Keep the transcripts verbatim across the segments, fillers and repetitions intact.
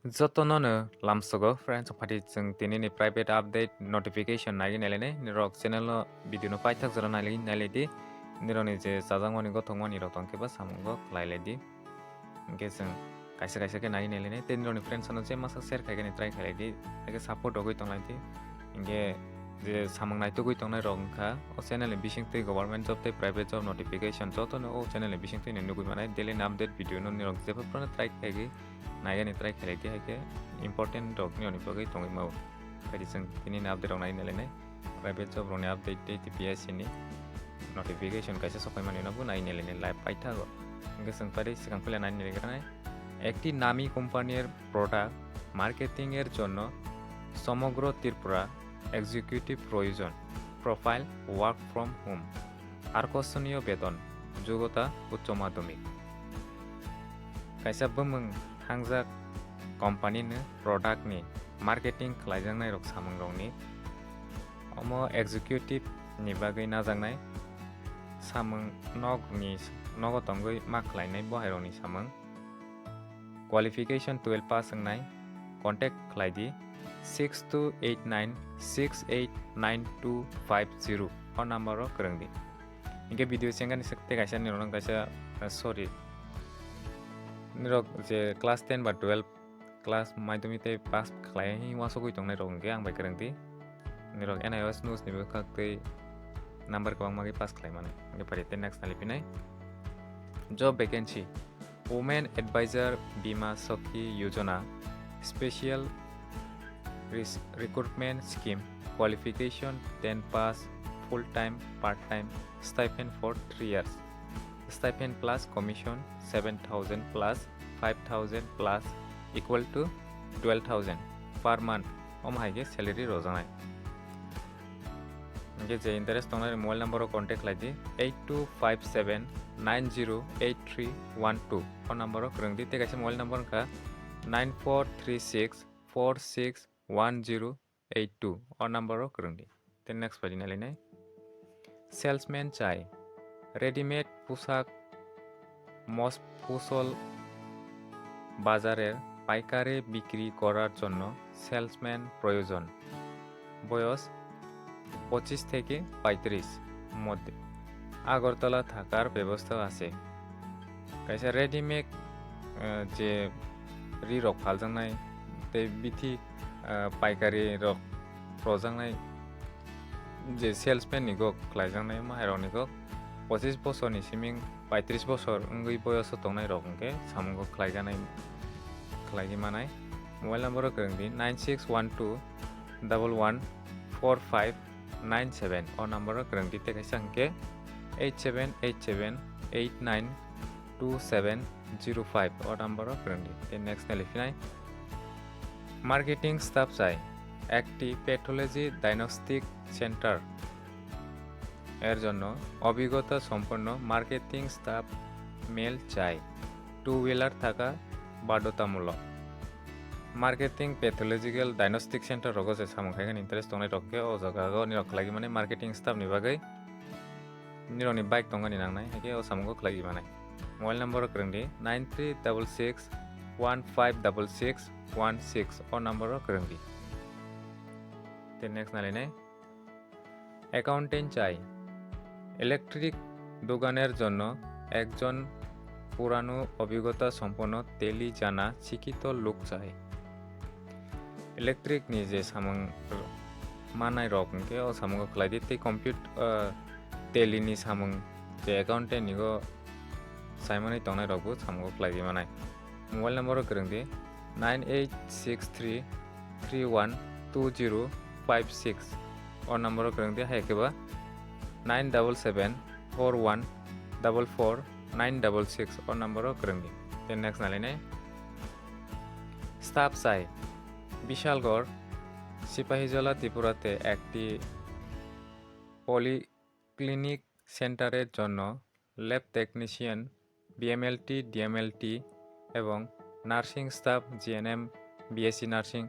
Jotono no lamsogo friends, phati chwng tini ni private update notification nai nai lainai. Nirok channel o video no paithak jora nai lai, nai lai di. Nirok ni je chajakmani gothokmani rok tong khe ba samungo khlai lai di. Hinkhe chwng kaisa kaisa khe nai nai lainai. Tei nirok ni friends no je masa share khai khe ni try khai lai di. Hinkhe support rogwi tong lai di. Hinkhe je samung naitugwi tongnai rok wngkha o channel ni bising twi government job tei private job notification jotono o channel ni bising twi nugwi manai. Daily ni update video no nirok jephru phano try khai khe naigani try khlai di, hai khe important rok ni oni bagwi tongwi mao. Phai di chwng tini ni update rok nai nai lainai. Private job rok ni update tei T P S C ni notification kaisa sopai mani no bo nai nai lainai live paithago. Hinkhe chwng phai di swkang phila nai nai lainai. একটি নামী কোম্পানির product marketing এর জন্য সমগ্র ত্রিপুরা এক্সিকিউটিভ প্রয়োজন, profile work from home, আকর্ষণীয় বেতন, যোগ্যতা উচ্চ মাধ্যমিক। Kaisa bumung thangjak company ni product ni marketing khlaijaknai rok samung rok ni omo executive ni bagwi najaknai samung nok ni nogo tongwi ma khlainai bo hai rok ni samung. Qualification twelve pass wngnai, contact khlai di six two eight nine six eight nine two five zero o number o kwrwng di. Hinkhe video chengani swk tei kaisa nirok kaisa, eh, sorry, nirok je class ten ba twelve class madhyamik tei pass khlai uansugwi tongnai rok hinkhe ang bai kwrwng di. Nirok N I O S news ni bwkhak tei number kwbangma khe pass khlai mano. Hinkhe phai di tei next nai phinai. Job vacancy. Women Advisor Bima Sakhi Yojana, Special Res-, Recruitment Scheme, qualification ten pass, full time, part time, stipend for three years, stipend plus commission seven thousand plus five thousand plus equal to twelve thousand per month, omo hai khe salary rojaknai. Hinkhe je interest tongnai mobile number o contact khlai di eight two five seven nine zero eight three one two o number o kwrwng di, tei kaisa mobile number wngkha nine four three six four six one zero eight two o number o kwrwng di. Tei next phai di nai lainai. Salesman chai, readymade পোশাক মফস্বল বাজারের পাইকারি বিক্রি করার জন্য সেলসম্যান প্রয়োজন। বয়স পঁচিশ থেকে পঁয়ত্রিশ মধ্যে। আগরতলা থাকার ব্যবস্থা আছে। Kaisa readymade, eh, je ri rok phaljaknai tei bithi, eh, paikari rok rojaknai je salesman ni gok khlaijaknai, mahairok ni gok pochis bosor ni siming paitris bosor wngwi boyoso tongnai rok hwnkhe samungo khlaijaknai, khlaigwi manai. Mobile number o kwrwng di nine six one two double one four five nine seven, o number o kwrwng di, tei kaisa hwnkhe eight seven eight seven eight nine two seven zero five, o number o kwrwng di. Tei next nai liphinai. Marketing staff chai, একটি pathology diagnostic centre এর জন্য অভিজ্ঞতা সম্পন্ন marketing staff mail চাই, two wheeler থাকা বাধ্যতামূলক। Marketing pathological diagnostic center rogo se samung khaikhe interest tongnai rok khe o jaga o nirok khlaigwi mani marketing staff ni bagwi nirok ni bike tongani nangnai, haikhe o samungo khlaigwi manai. Mobile number o kwrwng di nine three double six one five double six one six, o number o kwrwng di. Tei next nai lainai. Accountant চাই, ইলেকট্রিক দোকানের জন্য একজন পুরানো অভিজ্ঞতা সম্পন্ন টেলি জানা শিক্ষিত লোক চাই। Electric ni je samung manai rok hwnkhe o samungo khlai di, tei compute-, ah, tally ni samung je accountant ni go saimani tongnai rok bo samungo khlai di manai. Mobile number o kwrwng di nine eight six three three one two zero five six, o number o kwrwng di, hai khe ba nine double seven four one double four nine double six, o number o kwrwng di. Tei next nai lainai. Staff চাই, বিশালগড়, সিপাহীজলা ত্রিপুরাতে একটি পলিক্লিনিক সেন্টারের জন্য lab technician, BMLT, DMLT এবং nursing staff, GNM, BSc nursing,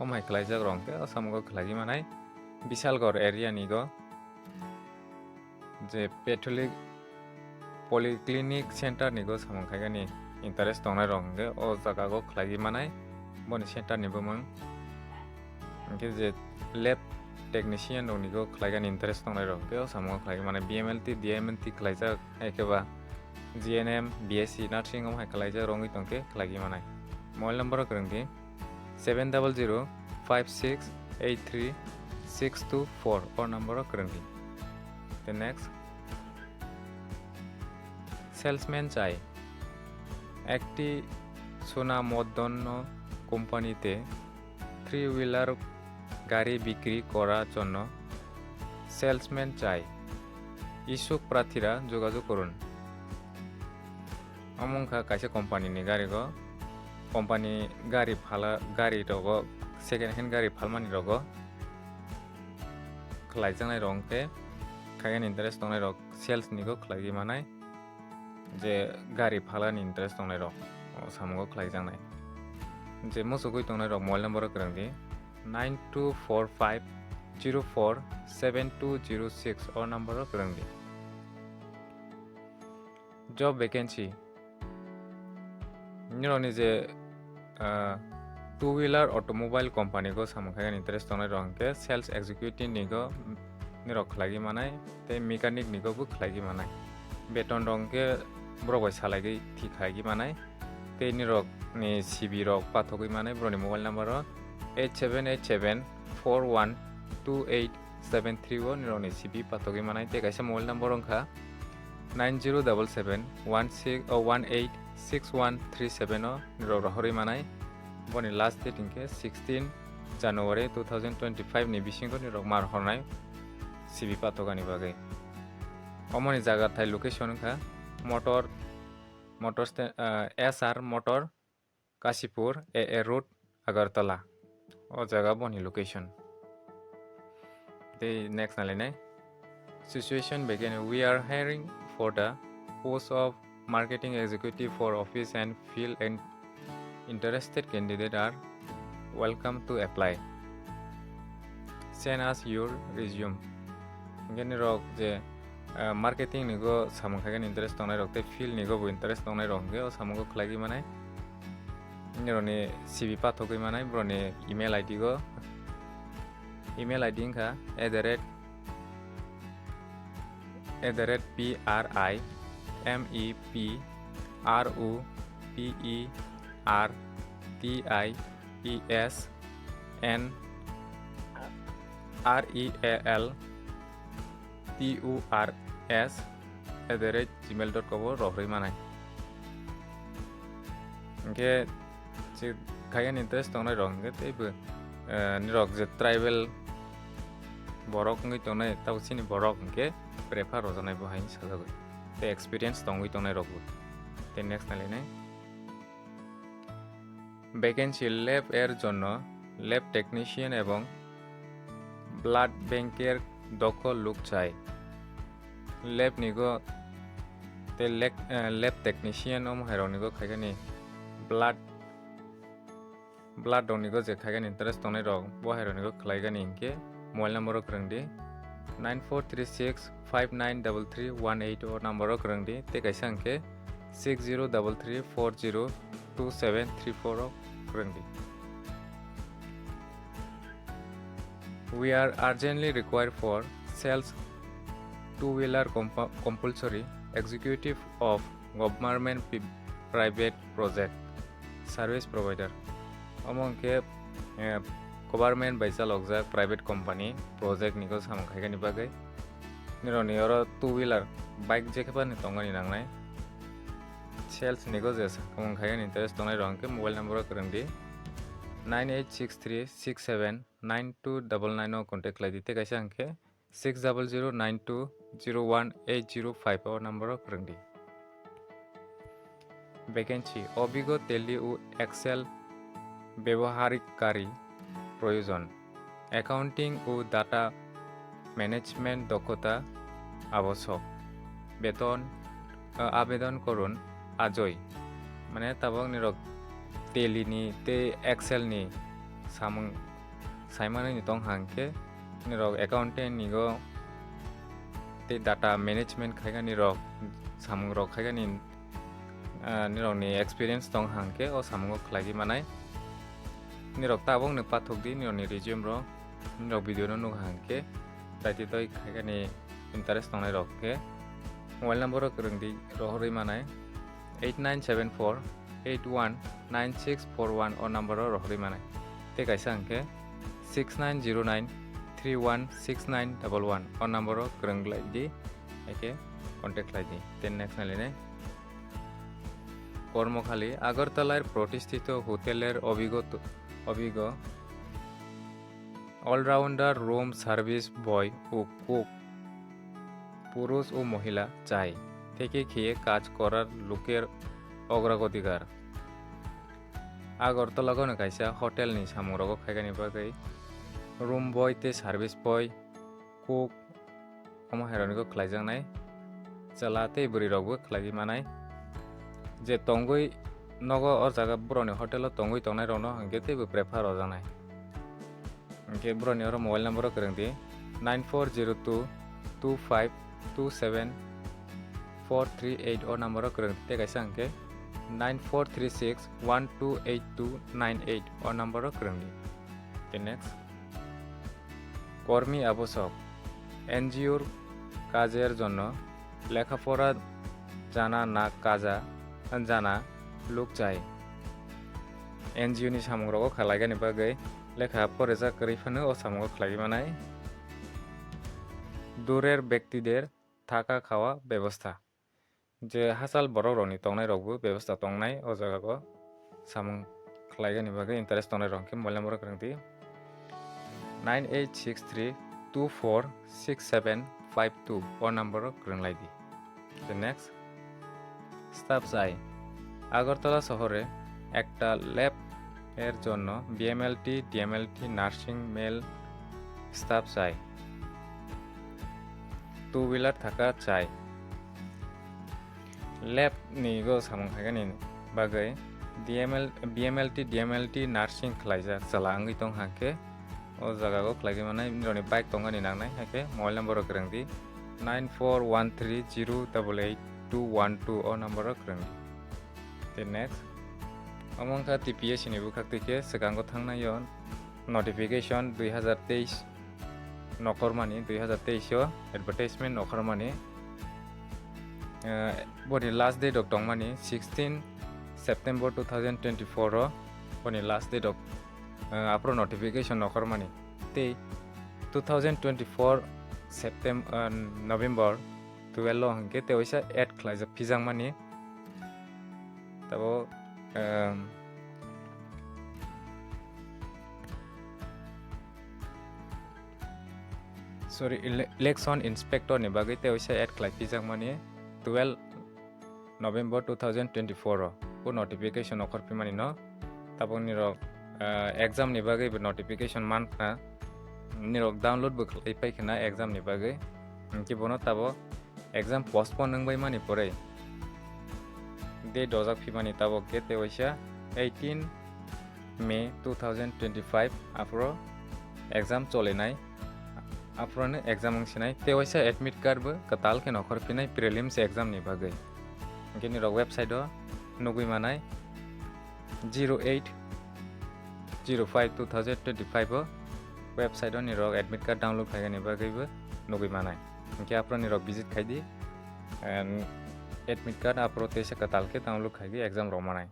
omo hai khlaijak rok hwnkhe o samungo khlaigwi manai. Bishalgarh area ni go je Catholic Polyclinic Center ni go samung khaigani interest tongnai rok hwnkhe o jaga go khlaigwi manai. boni center ni bumung. Hwnkhe je lab technician rok ni go khlai gani interest tongnai rok, hwnkhe o samung o khlai mane B M L T, D M L T khlaijak, hai khe ba G N M, B S C nursing o hai khlaijak rok wngwi tongkhe khlai manai. Mobile number o kwrwng di seven double zero five six eight three six two four o number o kwrwng di. The next salesman chai. একটি সুনামধন্য কোম্পানিতে three wheeler গাড়ি বিক্রি করার জন্য সেলসম্যান চাই। ইচ্ছুক প্রার্থীরা যোগাযোগ করুন। Omo wngkha kaisa company ni gari go, company gari phala, gari rogo, second hand gari phalmani rogo khlaijaknai rok hwnkhe khaikhe interest tongnai rok sales ni go khlaiwi manai. Je gari phalani interest tongnai rok o samungo khlaijaknai. Je muchugwi tongnai rok mobile number o kwrwng di nine two four five zero four seven two zero six o number o kwrwng di. Job vacancy. Nirokni je, ah, two wheeler automobile company go samung khaikhe interest tongnai rok hwnkhe sales executive ni go nirok khlaiwi manai tei mechanic ni go bo khlaiwi manai. Beton rok hwnkhe borok bai salaigwi thik khlaiwi manai tei nirok ni C V rok pathogwi manai borok ni mobile number o eight seven eight seven four one two eight seven three o nirok ni C V pathogwi manai tei kaisa mobile number wngkha nine zero double seven one six, oh, one eight six one three seven o nirok rohorwi manai. Boni last date hwnkhe sixteen January two thousand twenty-five ni bisingo nirok mar hornai C V pathogani bagwi. Omoni jaga thai location wngkha Motor, Motor sta-, ah, S R Motor, Kasipur, A A Road, Agartala. O jaga boni location. Tei next nalainai. Situation begin. We are hiring for the post of marketing executive for office and field, and interested candidate are welcome to apply. Send us your resume. Hwnkhe nirok je, ah, marketing ni go samung khaikhe interest tongnai rok tei field ni go bo interest tongnai rok hwnkhe o samungo khlaiwi manai. Nirokni C V pathogwi manai borokni email I D go. Email I D wngkha at the rate, at the rate P R I M E P R O P E R T I E S N R E A L T O R S at the rate gmail dot com o rohorwi manai. Hwnkhe se khaikhe interest tongnai rok hwnkhe teibo, eh, nirok je tribal borok wngwi tongnai, tabo chini borok hwnkhe prefer rwjaknai bo hai sajagwi. Tei experience tongwi tongnai rokbo. Tei next nalainai. Vacancy lab এর জন্য lab technician এবং ব্লাড ব্যাংকের দক্ষ লোক চাই। Lab ni go tei lek-, eh, lab technician omo hai rok ni go khaikhe ni blood, blood rok ni go je khaikhe ni interest tongnai rok bo hai rok ni go khlai gani hinkhe mobile number o kwrwng di nine four three six five nine double three one eight o number o kwrwng di tei kaisa hinkhe six zero double three four zero two seven three four o kwrwng di. We are urgently required for sales two wheeler compa-, compulsory executive of government pi-, private project service provider. Omo hinkhe, eh, government bai chalokjak private company project ni go samung khaikhe ni bagwi. Nirokni oro two wheeler bike jekhe phano tongmani nangnai. Sales ni go je samung khaikhe ni interest tongnai rok hinkhe mobile number o kwrwng di nine eight six three six seven nine two double nine o contact khlai di tei kaisa hinkhe six double zero nine two zero one eight zero five o number o kwrwng di. Vacancy অভিজ্ঞ Tally ও Excel ব্যবহারকারী প্রয়োজন। অ্যাকাউন্টিং ও data management দক্ষতা আবশ্যক। বেতন, আহ, আবেদন করুন আজই। Mane tabok nirok Tally ni tei Excel ni samung saimanwi ni tong hang khe nirok accountant ni go tei data management khaikani rok samung rok khaikani, ah, nirok ni experience tong hang khe o samung o khlaiwi manai. Nirok tabuk ni pathok di nirok ni resume rok, nirok video no nukha hwnkhe daiti toi khaikani interest tongnai rok khe mobile number o kwrwng di rohorwi manai eight nine seven four eight one nine six four one o number o rohorwi manai. Tei kaisa hwnkhe six nine zero nine three one six nine double one o number o kwrwng glai di, eke contact khlai di. Tei next nai lainai. কর্মখালী, আগরতলার প্রতিষ্ঠিত হোটেলের অভিজ্ঞ, অভিজ্ঞ allrounder room service বয় ও কুক পুরুষ ও মহিলা চাই। থেকে খেয়ে কাজ করার লোকের অগ্রাধিকার। Agartala gano kaisa hotel ni samung rogo khaikani bagwi room boy tei service boy, cook, omo hai rokni khlaijaknai. Chwla tei bwrwi rokbo khlaiwi manai. Je tongwi nogo o jaga borokni hotel o tongwi tongnai rokno hwnkhe teibo prefer rojaknai. Hwnkhe borokni oro mobile number o kwrwng di nine four zero two two five two seven four three eight o number o kwrwng di tei kaisa hwnkhe nine four three six one two eight two nine eight o number o kwrwng di. Tei next. কর্মী আবশ্যক। এনজিওর কাজের জন্য লেখাপড়া জানা না কাজা, জানা লোক চাই। NGO ni samung rogo khlaigani bagwi lekha porajak kwrwi phano o samungo khlaiwi manai. দূরের ব্যক্তিদের থাকা খাওয়া ব্যবস্থা। Je hachal borok rokni tongnai rokbo bebosta tongnai o jaga o samung khlaigani bagwi interest tongnai rok hwnkhe mobile number o kwrwng di nine eight six three two four six seven five two o number o kwrwng lai di. The next, staff চাই। আগরতলা শহরে একটা lab এর জন্য BMLT, DMLT nursing male staff চাই। Two wheeler থাকা চাই। Lab ni go samung khaikani bagwi D M L, B M L T, D M L T nursing khlaijak chwla wngwi tong hwnkhe o jaga o khlaiwi manai nini bike tongmani nangnai, haikhe mobile number o kwrwng di nine four one three zero double eight two one two o number o kwrwng di. Tei next, omo wngkha T P S C ni bwkhak twi khe swkango thangnai o notification dui hazar teis nokhormani, dui hazar teis o advertisement nokhormani, eh, boni last date rok tongmani sixteen September two thousand twenty-four o boni last date rok, eh, aphuru notification nokhormani. Tei two thousand twenty-four September, eh, November twelve o hwnkhe tei waisa add khlaijak phijakmani. Tabo, ehm, sorry, ele-, election inspector ni bagwi tei waisa add khlai phijakmani twelve November two thousand twenty-four o bo notification okhor phimani no. Tabok nirok, eh, exam ni bagwi bo notification mankha, nirok download bo khlai paikhana exam ni bagwi. Hwnkhe bono tabo exam postpone wngbai mani pore date dojak phimani tabok khe tei waisa eighteen May two thousand twenty-five aphuru exam cholinai, aphuru no exam wngsinai tei waisa admit card bo kwtal khe nokhor phinai prelims exam ni bagwi. Hwnkhe nirok website o nugwi manai zero eight zero five two thousand twenty-five o website o nirok admit card download khaigani bagwi bo nugwi manai. Hwnkhe aphuru nirok visit khaidi, and admit card aphuru teisa kwtal khe download khaidi exam rok manai.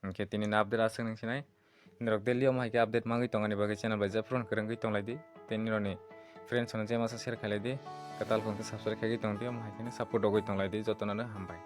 Hwnkhe tini ni update aswk nung sinai. Nirok daily omo hai khe update mangwi tongani bagwi channel bai jephru kwrwngwi tonglaidi. Tei nirokni friends rokno je masa share khailai di. Kwtal phone khe subscribe khaigwi tongdi, omo hai kheno support rogwi tonglaidi. Jotono no hambai.